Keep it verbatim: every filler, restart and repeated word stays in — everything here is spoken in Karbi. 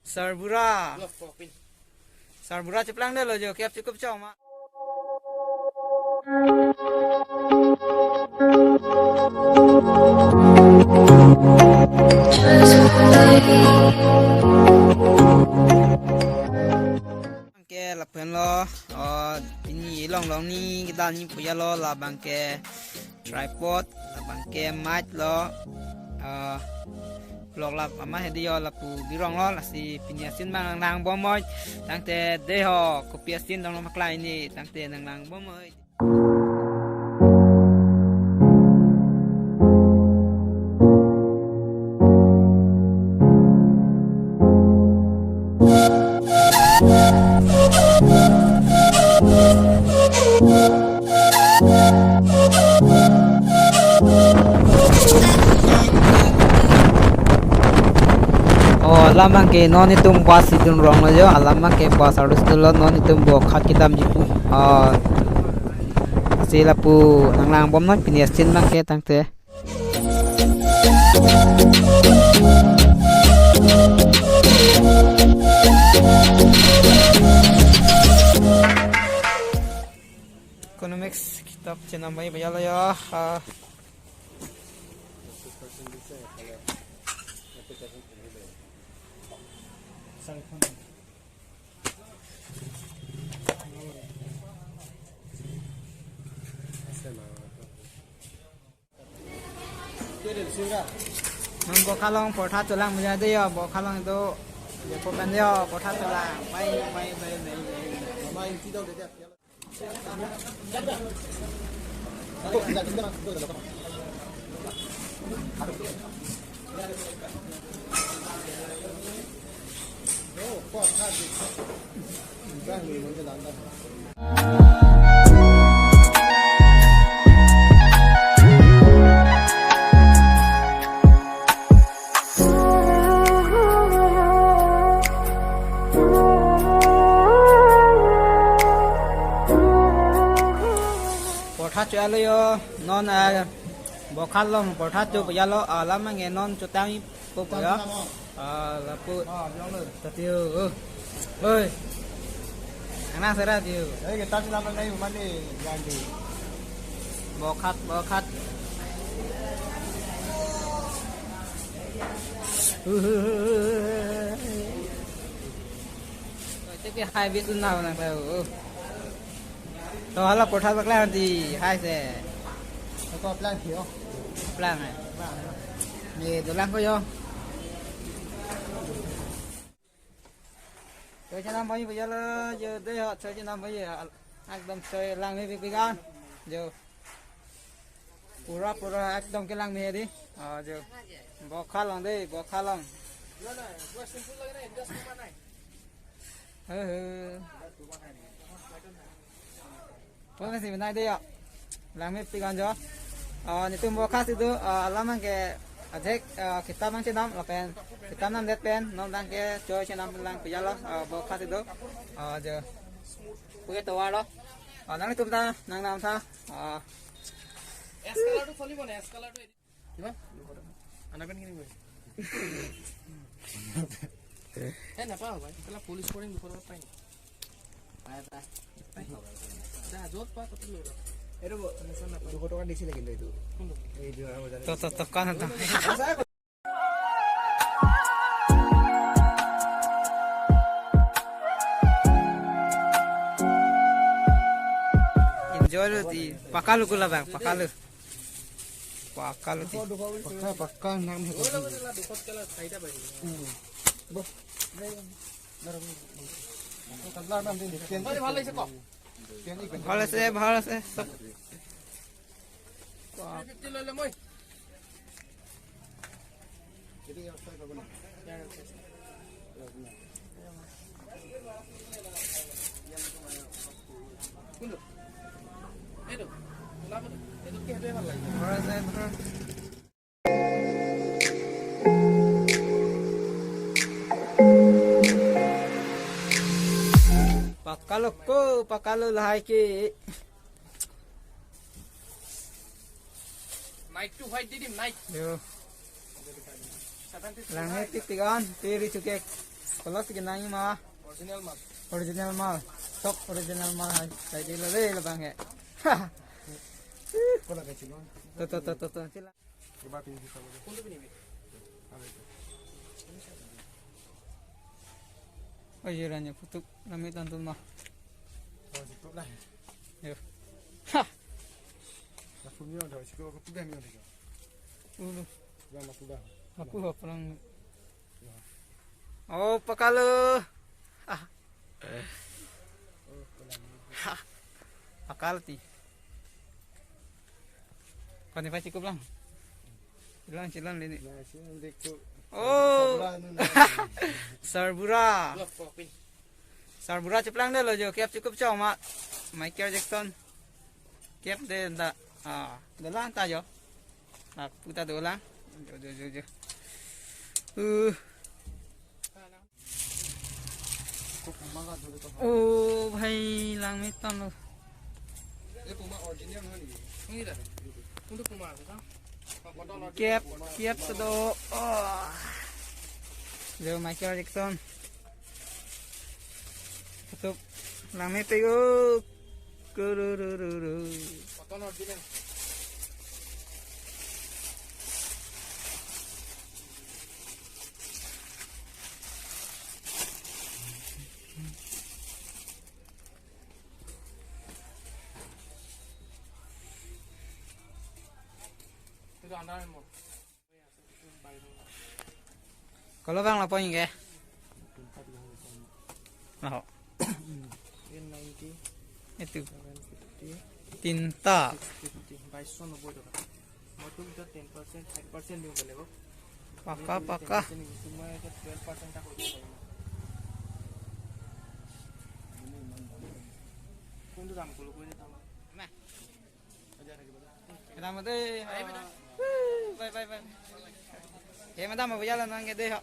Sarbura. Sarbura cheplang delo jo, kep chukup chong ma. Ke lapen lo, oh, pini longlong ni kedal ni puya lo, labang ke tripod, labang ke mic lo, ah, vlog lap ama hedi yo lapu birong lo, lasi pini asin bang nang bom oi, tangte dei ho, kopi asin dong lo maklai ni, tangte nang nang bom oi. Oh, alam abangke non itum bus idun rong lo jo, alam abangke bus arus dolo, non itum bo khat kedam jipu. Oh, si lapu nang lang bom non pini asin abangke tangte. Economics kitab chenam bai bayalo ya. Ah. Non Bokha along portha cholang mejai dei yo, Bokha along do, ya po pen yo, portha cholang. Bai, bai, bai, bai, bai. Portha cho-alo yo, non, ah, Bokha along portha cho pajalo, ah, alam ange non chotang po po yo. Ah, lapu. Tati yo. Oi. Anak sera tiu. Eh, kita sila mana ni, mana ni, ganti. Bokha, Bokha. Oi, tapi hai bit na na ko. To hala portha paklang di hai se. Ko plang sio. Plang hai. Ni dolang ko yo. Choi chenam bai pajalo jo dei ho, choi chenam bai. Ekdom choi langme pik pikan. Jo. Pura pura ekdom kelangme dei. Ah, jo. Bokha along dei, Bokha along. He, he. Pon si benai dei yo. Langme pik pikan jo. Ah, netum Bokha si do, ah, alam abangke ajek, ah, kitab abang chenam lapen kitab namdet pen non abangke choi chenam lang pajalo, ah, Bokha si do. Ah, jo. Puke tovar lo. Ah, nangtum ta, nang nam ta. Ah. কিমান? আনাপেন কিনিব। এ, নাপাওঁ ভাই, কেলা পুলিচ পৰে দুশ টকাত পায় নি? পায়, পায়। পায়। যা, য'ত পা, ত'তে লৈ ল। এইটো ব-, টেনশ্যন নাপায়। দুশ টকা দিছিলে কিন্তু এইটো। কোনটো? এই যে আমাৰ বজাৰত। তো, তো, তো, কোৱা না তো। Enjoy lo ti, pakalo ko labang, pakalo. Pakalo ti. Pakka, pakka, nang. Bhal ase, bhal ase, sob. Pakalo ko, pakalo lahai ke. Mic to white didi, mic. Yo. Langme pik pikan, piri chukek. Kolos kenangji ma? Original mal. Original mal. Sok original mal hai. Sai di lo dei labang he. Kola kecil. To, to, to, to, to. Coba pinjam sama dia. Untuk ini, Bi. Ada itu. Oh, iya, ranya putuk. Rame tantun mah. Oh, cukup lah. Yo. Ha. Langsung ni ada, cukup aku pegang ni ada. Ulu. Yang aku dah. Aku apa orang? Oh, pakalo. Ah. Ha. Pakal ti. Kau ni pasti cukup lang. Chilang, chilang lini. Nah, sini dek tu. Oh. Sarbura nun. Sarbura. Dua kopin. Sarbura cheplang dolo jo, kep cukup chong ma. Michael Jackson. Kep de anta. Ah, dolang ta jo. Ah, puta dolang. Jo, jo, jo, jo. Uh. Oh, bhai, langme tanglo. Ini dah. Untuk puma, betul? Kep, kep sedo. Oh. Jo Michael Jackson. Tutup. Langme pego. Kururururu. Kalau bang lapor ke? Oh. N ninety, itu. Seven fifty, tinta. Six fifty, বাইশশ নব্বৈ টকা। মইতো এতিয়া ten percent, five percent দিওঁ বেলেগক। পাকা, তুমি পাকা। Ten percent নিদিওঁ, মই এতিয়া twelve percent এটা কৰি দিব পাৰিম। কোনটো দাম ক'লো, কৈ দে দাম। Kedam dei. Bye, bye, bye. Ke madam, abu jalan nang ke dei ho.